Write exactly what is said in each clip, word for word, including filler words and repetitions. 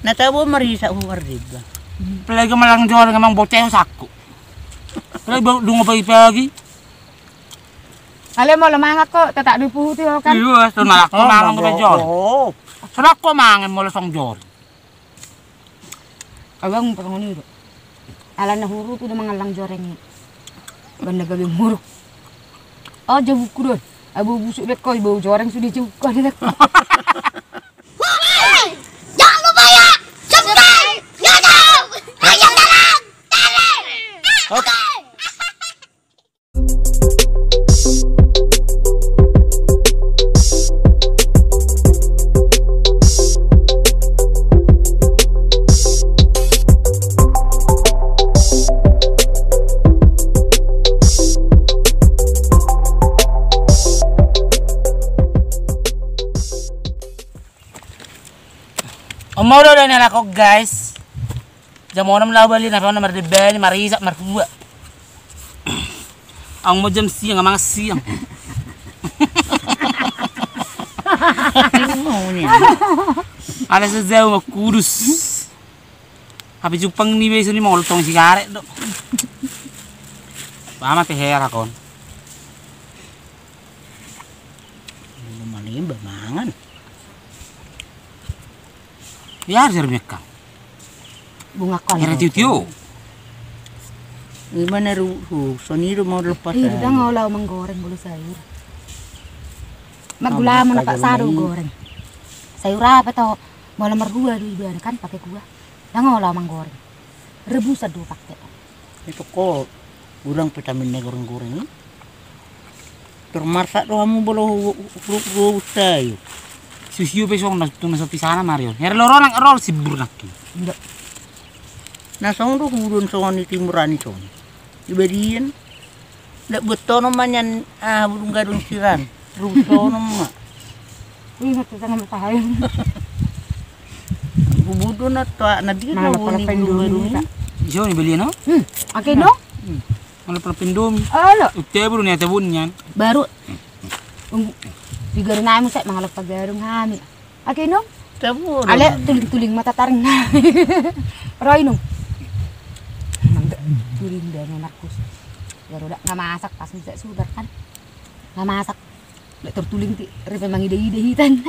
Na tabo marisa hu marriba. Apalagi malang joreng amang bocah sangku. Apalagi baru dungo pagi-pagi. Ale molo mangan ko tetak di puhuti ho kan. Iya, so nalak ko mangan ko joreng. So nalak ko mangan molo song joreng. Abang pernah ni do. Ala na huru tu do mangallang joreng i. Banda gabe muruk. Oh, jabuku do. Abu busuk dek ko, bau joreng sudah jabuku ada dek. Jangan lupa ya, subscribe, YouTube, Ayam Dalam, Dalam. Oke. On molo do na lakon, guys. Jam onom laho bali na, pala na mardebani, marisap, marhua. Aung mo jam siang, amang siang. Ala sajau ma kudus. Hape jumpang ni be soni moltong sigaret do. Ba mate herak on. Malimba mangan. Biar jar mekang. Bunga kol. Era tiu-tiu. Ima na ru hu soni do mau lepas. Ih, dang au lao manggoreng bolu sayur. Magula mau na paksa do goreng. Sayur apa to? Molo marhua do iba kan pake kuah. Dang au lao manggoreng. Rebusan do pake. Itu ko. Godang pe tamen na goreng-goreng i. Tor marsak do hamu bolo hu hu hu hu. Sisiu pe song na tung na sopi sana mari on. Hera lo ro nang ro sibur nangkin. Nda. Na song do hudon songon i timuran i song. Ibadian. Nda buat tono manyan ah burung gadung siran. Rusono ma. Ingat tu tangan pahain. Bubudu na toa na dia na woni burung gadung. Jauh ni belian no? Hmm. Oke no? Hmm. Mangalap-alap Indomie. Alo. Utte buru ni ate bun nian. Baru. Tiga hari nami saya mangalap pagarung hami. Oke no? Tabu. Ale tuling-tuling mata taring nami. Roi no. Tuling dan anakku. Ya udah nggak masak pas bisa sudah kan. Nggak masak. Lek tertuling ti, ripe mangida-ida hitan.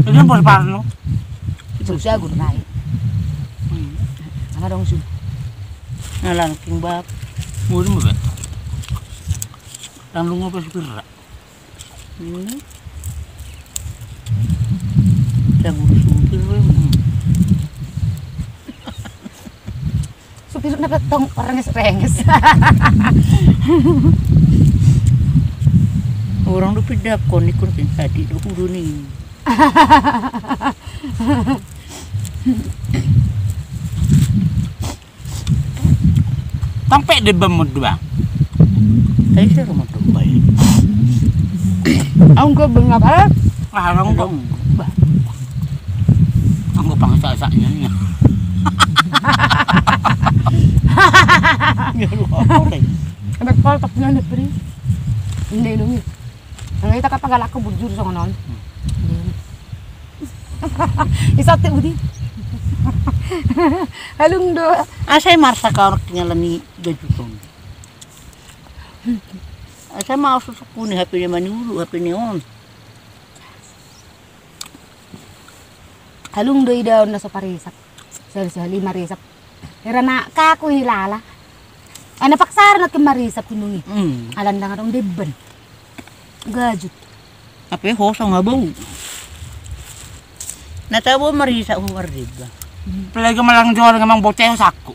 Itu yang bos parno. Itu usia gue naik. Sama dong su. Ngalangking bab. Musim apa? Tanggung apa supir rak? Hmm. Jago supir. Supir na petong renges-renges. Orang do pindah kon ikut sing tadi do kudu ni. Tang pe debam mo dua. Ai sero mo dua. Anggo bengap ah. Ah, anggo. Bah. Anggo pangsak-saknya ni. Ada kotak na pri. Ini dong. Nang ita kapa galak ko bujur songon on. Isate budi. Halung do. Asai marsak au tinggal ni baju ton. Asai mau susuk kuni H P ni maniulu H P ni on. Halung do ida on na so parisap. Sehali-sehali marisap. Hera na kaku hilala. Ana paksa na ke marisap kunungi. Hmm. Alandang adong debban. Gajut. Ape hosa nga bau. Na tabo marisap hu marriba. Apalagi malang joreng amang bocah sangku.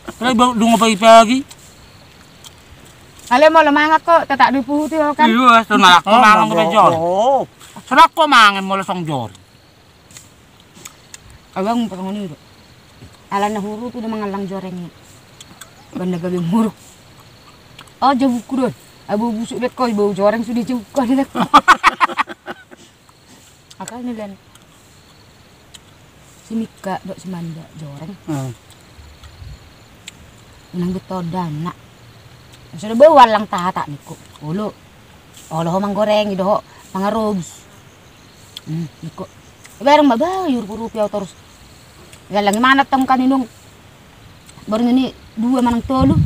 Apalagi baru dungo pagi-pagi. Ale molo mangan ko tetak di puhuti ho kan. Iya, so nalak ko mangan ko joreng. So nalak ko mangan molo song joreng. Abang pernah ni do. Ala na huru tu do mangallang joreng i. Banda gabe muruk. Oh, jabuku do. Abu busuk dek ko, bau joreng sudah jabuku ada dek ko. Akal ni len. Si Mika dok si Manda joreng. Hmm. Unang beto dana. Sudah bau allang tata niko. Olo. Olo ho manggoreng i dohot mangarobus. Hmm, iko. Barang ma bah, iurupi-urupi au torus. Ia lagi manat tong kan inung. Baru ini dua manang tolu.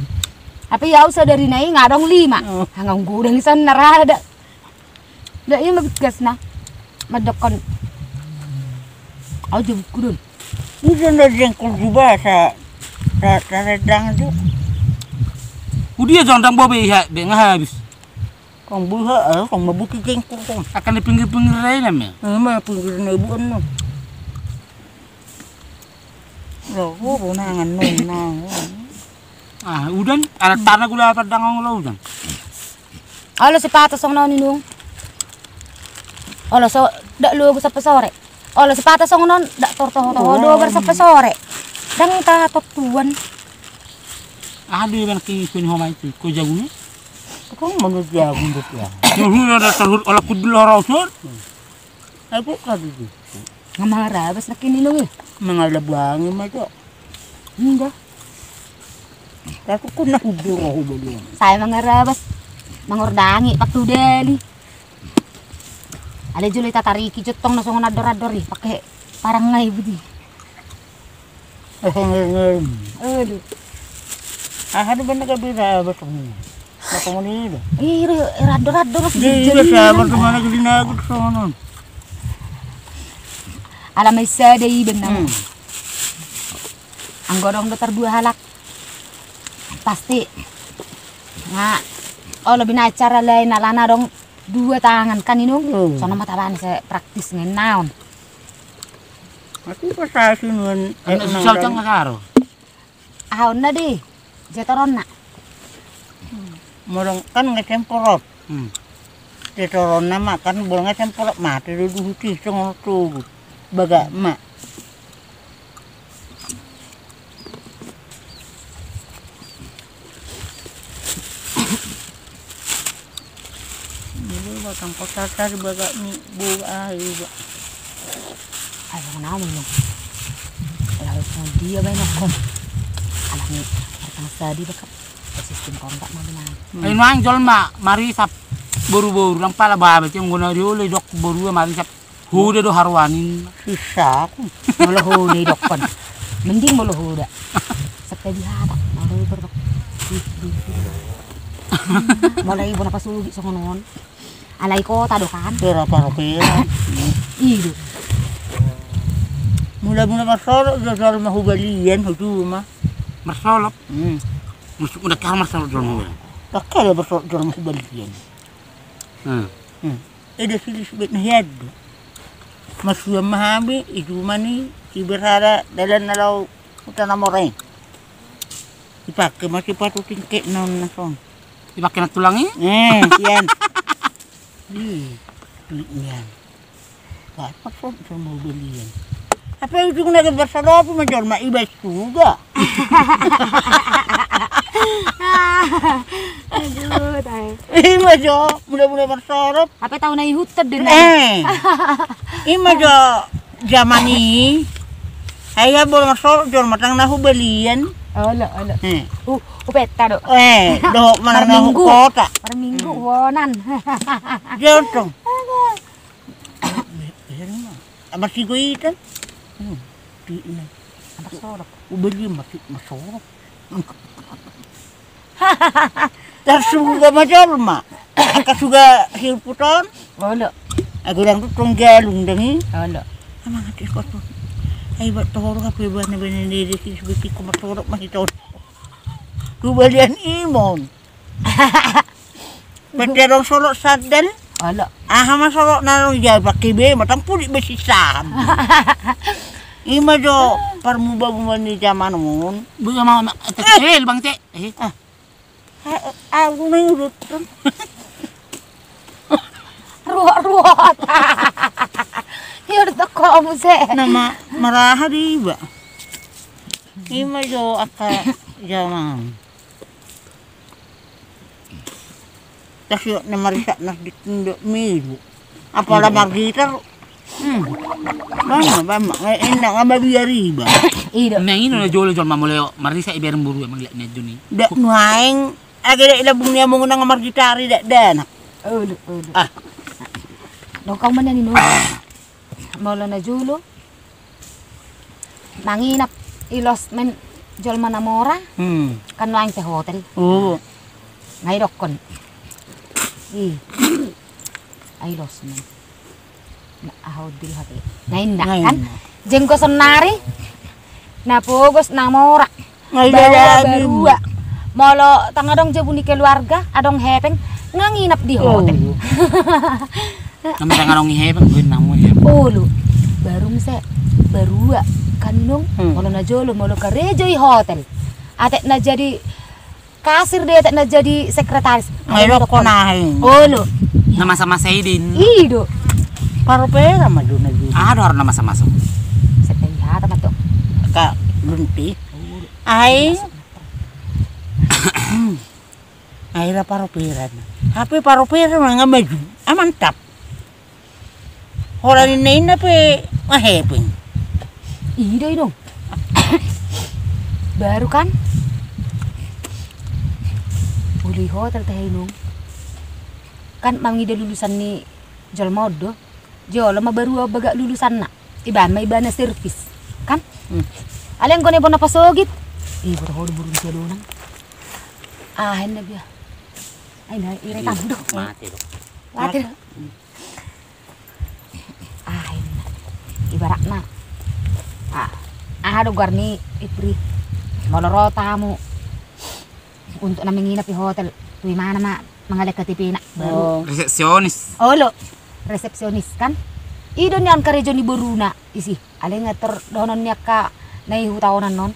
Tapi au sadari na i nga adong lima. Oh. Hanga godang i san na rada. Nda ia ma bigasna. Mandokkon. Au jabukku don. Udan do jengkol juga sa, sa, sa rendang tu. Udia jondang bobe iha, be nga habis. Kong buha, eh, kong mabuti jengkol kong. Akan di pinggir-pinggir rai na me. Nama pinggir na ibu anu. Lo, oh, bonangan nong nang. Ah, udan, anak tanah gula apa dangong lo udan. Olo sipata songon on inung. Olo so, dak logo sampe sore. Olo sipata songon on, dak tortoho-toho dogar sampe sore. Dang ta tortuan. Aha do iban ki suni homa itu, ko jagung i? Ko mana jagung do ya? Yo hura da terhur olah kudul ora usun. Ai ko kadu di. Nga mangarabas na kininung i. Mangalabangi ma jo. Inda. Tapi ko na hudul rohu balian. Saya mangarabas. Mangordangi pak tudali. Ale jolo i tatariki jottong na songon andor-andor i pake parang ngai budi. Aduh. Aha do benda gabe ra batong. Batong ni do. Ih, andor-andor. Di, di, sabar tu mana gede nagut sonon. Alamai sada i benda. Hmm. Anggo adong do tardua halak. Pasti. Nga olo bina acara lain alana adong dua tangan kan inung. Hmm. Sono ma tabani se praktis ngennaon. Aku pas asin wan. Anak susah kan ngasaro. Ahonna di. Jatoronna. Modong kan ngesemprot. Hmm. Jatoronna ma kan bol ngesemprot mate do duhuti songon togut. Bagak ma. Ini batang kota tadi bagak ni boga aja. Ayo kenapa ini? Lalu dia banyak kon. Anak ni batang tadi bakal sistem kontak mau gimana? Ayo nang jol ma marisap boru-boru nang pala babet yang guna diolai dok boru marisap. Hoda do haruan i. Susah aku. Molo hoda i dokkon. Mending molo hoda. Sepe di hata. Molo i bertok. Molo i bona pasugi songon on. Alai kota do kan. Pera paro pera. Ido. Mula-mula marsolop do jolma hubalian hutu ma. Marsolop. Hmm. Musik udah kar marsolop jolma hubalian. Pakai do marsolop jolma hubalian. Hmm. Hmm. Eda silis bet na hian do. Masuan ma hami i juma ni si berhara dalan na lau huta na mora i. Dipake ma sipatu tingkek naon na son. Dipake na tulang i? Eh, hian. Ih, duit nian. Wah, maksud sama belian. Apa ujungna gambar salopi ma jolma iba suga. Aduh, tai. Ima jo, mula-mula marsorop. Apa tahu na ihut tadi na? Eh. Ima jo zaman i. Ayo bol marsorop jolma tang na hubalian. Olo, olo. Eh. Uh, upeta do. Eh, do mana na kota. Marminggu wonan. Jotong. Aduh. Ama sigo ikan. Hmm. Di ina. Anak sorok. Ubali mati masorok. Tarsuga ma jolma. Angka suga hirputon. Olo. Ago dang tu tong galung dang i. Olo. Amang ati ko tu. Ai bat toro ka pe bana bana dede si suga tiko masorok ma hiton. Tu balian imon. Pete adong solok sandal. Olo. Aha ma solok na adong i jai pake be ma tang pudik be sisam. Ima jo parmuba-muba ni zaman on. Buka ma ma eh lubang te. Eh. Ah. Aku na urut. Ruot-ruot. Iur toko muse. Nama maraha di iba. Ima jo angka zaman. Tasiok na marisak na di tindok milu. Apala margitar. Hmm. Bama bama. Enak nga babiar iba. Ido. Nang ino na jolo jolma molo marisak ibereng boru emang liat mejo ni. Dak nuaeng. Age dak ilabung ni among nang margitar i dak danak. Olo, olo. Ah. Dok au ma nian, Inong. Molo na jolo manginap i losmen jolma na mora, hmm, kan nuaeng pe hotel. Oh. Nga i dokkon i, ai losmen. Na, aha, undil hate na inna, kan? Jenggo sonnari na pogos na mora. Barua, barua. Molo tong adong jabu ni keluarga, adong hepeng, nga nginap di hotel. Nga adong i hepeng, gue namu hepeng. Olo. Baru muse barua, kan, Inong? Hmm. Molo na jolo, molo karejo i hotel, atik na jadi kasir do, atik na jadi sekretaris. Nga i dokkon aha i? Olo. Na masa-masa i do. I do. Paropera ma do na jadi. Aha do haroro na masa-masa? Sepe i hata ma do. Ka lunti. Olo. Ai. Ai ra paropera ma. Hape paropera ma nga maju. Ah, mantap. Holan ninna inna pe nga hepeng. I do, Inong. Baru kan? Uli hotel te, Inong. Kan mangida lulusan ni jolma on do. Jolo ma barua bagak lulusanna. Ibaen ma ibana servis. Kan? Hmm. Alai anggo na i bona pasogit. Ih, boto ho do burung siadonan. Ah, inna bia. Ai na, ira i tando. Mate do. Mate do. Hmm. Ah, inna. Ibaratna, ah, aha do goar ni Ipri? Molo ro tamu untuk na menginap di hotel, tu imana ma mangalean K T P-na? Baru. Oh. Resepsionis. Olo. Resepsionis, kan? I do nian karejo ni boruna isi. Alai nga tor dohonon ni angka na i huta on annon.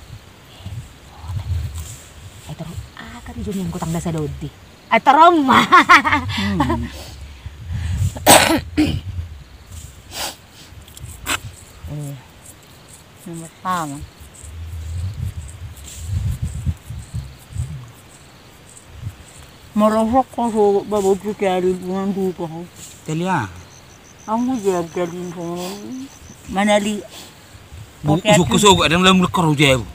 Ai tor, ah, karejo nian gotang dasa dodi. Ai tor on ma. Hmm. Eh, nomor sama. Molo husok ho so babot tu tiari bulan dupa ho. Telia. Anggo jam jam manali. Husok ho so adong lam lekor ho jam.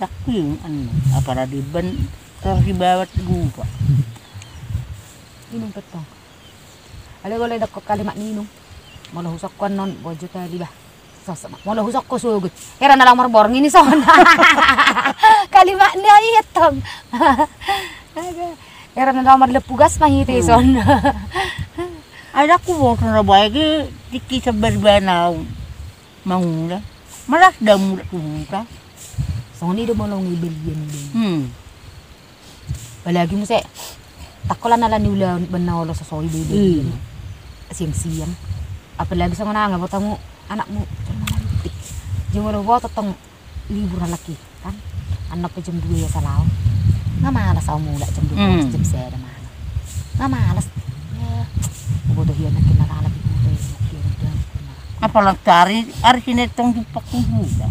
Takki anu, apalagi ban terhibabat dupa. Inong pe tong. Alai bole dokkon kalimat ni Inong. Molo husok ho annon bojo tali bah. Sos ma. Molo husok ho sogot. Hera na laho marborngin i son. Kalimat ni ai tong. Hera na laho marlempu gas ma hita i son. Ai ndang huboto na baen i tingki sabar baen au. Mangula. Malas da mulak tu huta. Songon i do molo nga i balian i do. Hmm. Apalagi muse tangkolan ala ni ulaon, baen na olo sosoi do i do. Iya. Siang-siang. Apalagi songon aha nga boto hamu anakmu. Jolo molo huboto tong libur halak i, kan? Annon pe jam dua ia salaon. Nga malas au mulak jam dua belas, hmm, jam sada malam. Nga malas. Ya. Huboto hian nangkin na lalap i huta i. Apalagi ari, ari Senin tong jumpang tu huta.